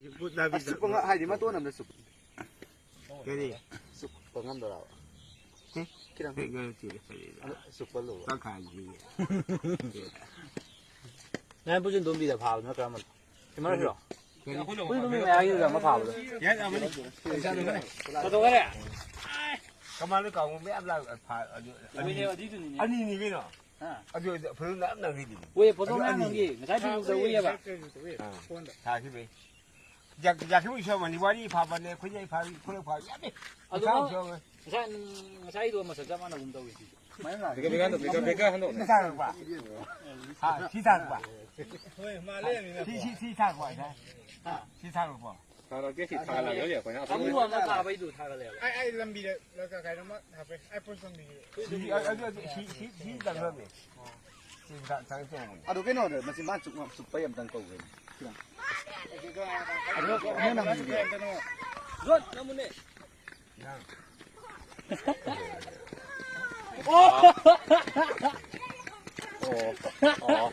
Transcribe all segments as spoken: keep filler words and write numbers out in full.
ꯑꯁ, ꯆꯨꯞꯄ ꯉ-, ꯍꯥꯏꯗꯤ ꯃꯇꯣꯟ ꯑꯃꯗ ꯆꯨꯞ-, ꯀꯔꯤ? ꯆꯨꯞꯄ ꯉꯝꯗꯣꯏꯔꯕ? ꯍꯦ? ꯈꯤꯇꯪ꯫ ꯍꯦ, ꯀꯩꯅꯣ ꯇꯧꯔꯦ, ꯀꯔꯤ? ꯑꯗꯣ ꯆꯨꯞꯄ ꯂꯨꯕ꯫ ꯇꯪꯈꯥꯏꯗꯤ꯫ ꯅꯪ ꯄꯨꯁꯤꯟ ꯇꯨꯝꯕꯤꯗ ꯐꯥꯕꯗꯨꯅ ꯀꯔꯝꯕꯅꯣ? ꯁꯤ ꯃꯔꯛꯁꯤꯔꯣ? ꯀꯔꯤ? ꯄꯨꯁꯤꯟ ꯇꯨꯝꯕꯤ ꯃꯌꯥꯏꯒꯤꯗꯨꯗ ꯑꯃ ꯐꯥꯕꯗꯣ꯫ ꯌꯥꯏ, ꯑꯃꯅꯤ꯫ ꯀꯗꯧ ꯈꯔꯦ? ꯀꯃꯥꯟꯗꯣ ꯀꯥꯡꯕꯨ ꯃꯌꯥꯝ ꯂꯥꯛ-, ꯐꯥ-, ꯑꯗꯨ, ꯍꯣꯏꯅꯦ, ꯑꯅꯤ-, ꯑꯗꯨꯏꯗꯨꯅꯤꯅꯦ꯫ ꯑꯅꯤꯅꯤ ꯀꯩꯅꯣ? ꯑꯥ꯫ ꯑꯗꯨ, ꯑꯗꯨ ꯐꯖꯅ ꯅꯞꯅꯈ꯭ꯔꯤꯗꯨꯅꯤ꯫ ꯍꯣꯏ, ꯐꯣꯇꯣ ꯑꯗꯨ ꯃꯌꯥꯝ ꯑꯅꯤ꯫ ꯅꯝꯈꯤ꯫ ꯉꯁꯥꯏ ꯐꯦꯁꯕꯨꯛꯇ ꯎꯏꯌꯦꯕ꯫ ꯑꯥ, ꯊꯥꯈꯤꯕꯩ꯫ ꯖꯥꯛ-, ꯖꯥꯀꯤꯕꯨ ꯏꯁꯣꯔ ꯑꯃꯅꯤ, ꯋꯥꯔꯤ ꯐꯥꯕꯅꯦ, ꯈꯨꯟꯌꯥꯏ ꯐꯥꯕꯤ, ꯈꯨꯔꯧ ꯐꯥꯕꯤ, ꯌꯥꯝꯃꯤ꯫ ꯑꯗꯨ ꯏꯁꯥ ꯃꯥ ꯏꯁꯣꯔ ꯑꯃ꯫ ꯉꯁꯥꯏ, ꯉꯁꯥꯏꯗꯣ ꯃꯁꯛ ꯆꯞ ꯃꯥꯟꯅꯒꯨꯝ ꯇꯧꯋꯤ꯫ ꯁꯨꯃꯥꯏꯅ ꯂꯥꯛꯑꯦ꯫ ꯕꯦꯒ, ꯕꯦꯒ ꯍꯟꯗꯣꯛ, ꯕꯦꯒ, ꯕꯦꯒ ꯍꯟꯗꯣꯛ꯫ ꯁꯤ ꯊꯥꯔꯛꯄ꯫ ꯍꯥ, ꯁꯤ ꯊꯥꯔꯛꯄ꯫ ꯍꯣꯏ, ꯃꯥ ꯂꯩꯔꯝꯃꯤꯅ꯫ ꯁꯤ, ꯁꯤ, ꯁꯤ ꯊꯥꯔꯛꯄ ꯍꯥꯏꯇꯥꯔꯦ꯫ ꯍꯥ꯫ ꯁꯤ ꯊꯥꯔꯛꯄ꯫ ꯊꯥꯔꯛꯀꯦ, ꯁꯤ ꯊꯥꯒꯠꯂꯛꯑꯒꯦ ꯑꯩꯈꯣꯏꯅ꯫ ꯑꯃꯨꯕ ꯑꯃ ꯊꯥꯕꯩꯗꯨ ꯊꯥꯒꯠꯂꯛꯑꯦꯕ꯫ ꯑꯩ, ꯑꯩ ꯂꯝꯕꯤꯗ ꯀ-, ꯀꯩꯅꯣꯝꯃ ꯍꯥꯞꯄꯦ꯫ ꯑꯩ ꯄꯣꯁ ꯂꯝꯕꯤꯗ꯫ ꯁꯤ, ꯑ-, ꯑꯗꯨ, ꯑꯗꯨ, ꯁꯤ, ꯁꯤ, ꯁꯤ ꯆꯪꯈ꯭ꯔꯕꯅꯦ꯫ ꯁꯤ ꯊꯥ-, ꯊꯥꯡꯒꯠ ꯇꯧꯕꯅꯦ꯫ ꯑꯗꯨ ꯀꯩꯅꯣꯗ ꯃꯆꯤꯟ ꯕꯥꯟ ꯆꯨꯞ-, ꯆꯨꯞꯄꯩ ꯑꯝꯇꯪ ꯀꯧꯒꯦ꯫ ꯑꯗꯨ ꯀꯩꯅꯣ ꯅꯝꯕꯤꯒꯦ꯫ ꯖꯣꯟ, ꯅꯝꯃꯨꯅꯦ꯫ ꯑꯣ꯫ ꯑꯣ꯫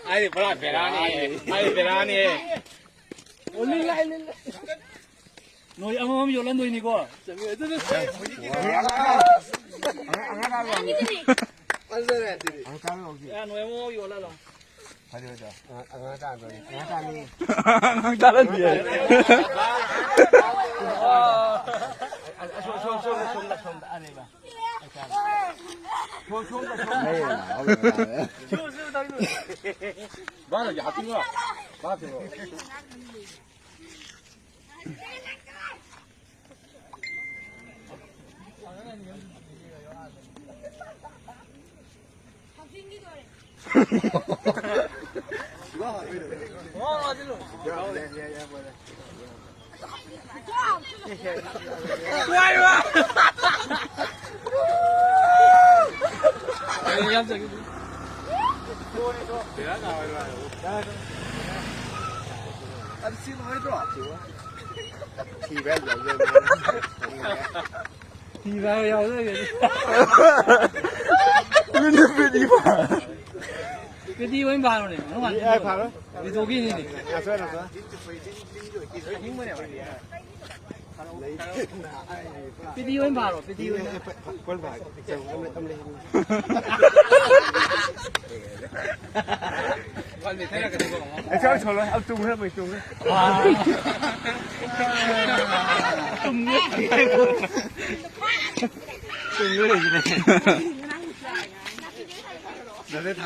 ꯑꯩ ꯄꯨꯔꯥ ꯕꯦꯔꯥꯅꯤ꯫ ꯑꯩ ꯕꯦꯔꯥꯅꯤ꯫ ꯑꯣ, ꯂꯤꯜ ꯂꯥꯏ, ꯂꯤꯜ ꯂꯥꯏ꯫ ꯅꯣꯏ ꯑꯃꯃꯝ ꯌꯣꯜꯍꯟꯗꯣꯏꯅꯤꯀꯣ꯫ ꯐꯖꯔꯦ ꯑꯗꯨꯗꯤ꯫ ꯑꯦ, ꯅꯣꯏ ꯑꯃꯃꯝ ꯌꯣꯜꯍꯜꯂꯣ꯫ ꯐꯔꯦ, ꯐꯔꯦ꯫ ꯑꯉꯥꯡ ꯇꯥꯟꯗꯣꯏꯅꯤ꯫ ꯑꯉꯥꯡ ꯇꯥꯟꯅꯤ꯫ ꯑꯉꯥꯡ ꯇꯥꯟꯅꯕꯤ ꯍꯥꯏ꯫ ꯑ, ꯑ, ꯁꯣꯝ, ꯁꯣꯝ, ꯁꯣꯝꯗ, ꯁꯣꯝꯗ, ꯁꯣꯝꯗ, ꯑꯅꯦꯕ꯫ ꯁꯣꯝ, ꯁꯣꯝꯗ, ꯁꯣꯝꯗ꯫ ꯁꯣꯝ, ꯁꯣꯝ, ꯇꯧꯔꯤꯗꯣ꯫ ꯕꯥꯅ ꯌꯥ ꯍꯥꯞꯄꯤꯔꯣ? ꯕꯥ ꯍꯥꯞꯄꯤꯔꯣ? ꯑꯗꯨ ꯁꯤ ꯅꯨꯡꯉꯥꯏꯇ꯭ꯔꯣ? ꯊꯤꯕ ꯌꯥꯝ ꯌꯥꯎꯖꯕꯅꯦ꯫ ꯊꯤꯕ ꯌꯥꯝ ꯌꯥꯎꯖꯕꯅꯦ꯫ ꯅꯨꯃꯤꯠ ꯅꯤꯄꯥꯟ꯫ ꯄꯦꯗꯤ ꯑꯣꯏꯅ ꯐꯥꯔꯣꯅꯦ, ꯅꯪ ꯋꯥ ꯑꯦ, ꯑꯩ ꯐꯥꯔꯣꯏ꯫ ꯚꯤꯗꯤꯑꯣꯒꯤꯅꯤꯅꯦ꯫ ꯉꯥꯏꯈꯣ, ꯉꯥꯏꯈꯣ꯫ ꯄꯦꯗꯤ ꯑꯣꯏꯅ ꯐꯥꯔꯣ, ꯄꯦꯗꯤ ꯑꯣꯏꯅ꯫ ꯑꯦ, ꯑꯦ, ꯐ-, ꯐ-, ꯀꯣꯜ ꯐꯥꯔꯦ꯫ ꯑꯩ ꯆꯥꯛ ꯊꯣꯡꯂꯣꯏ, ꯑꯝ ꯇꯨꯝꯈ꯭ꯔꯦ, ꯃꯩ ꯇꯨꯝꯈ꯭ꯔꯦ꯫ ꯇꯨꯝꯈ꯭ꯔꯦ꯫ ꯇꯨꯝꯈ꯭ꯔꯦ꯫